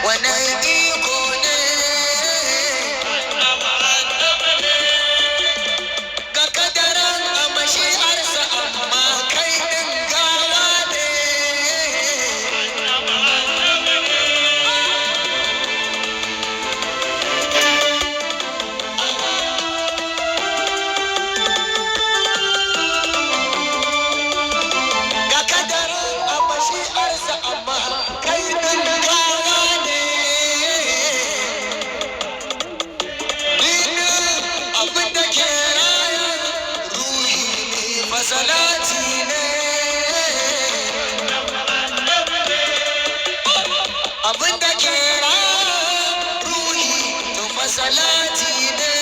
Wannan iko ne. Ga kadaran a mashi'arsa, amma kai ɗin gawa ne. Ga kadaran a mashi'arsa, amma kai ɗin gawa ne. Ni ɗin abin da ke raya ruhi ne masalati ne. Abin da ke raya ruhi to masalati ne.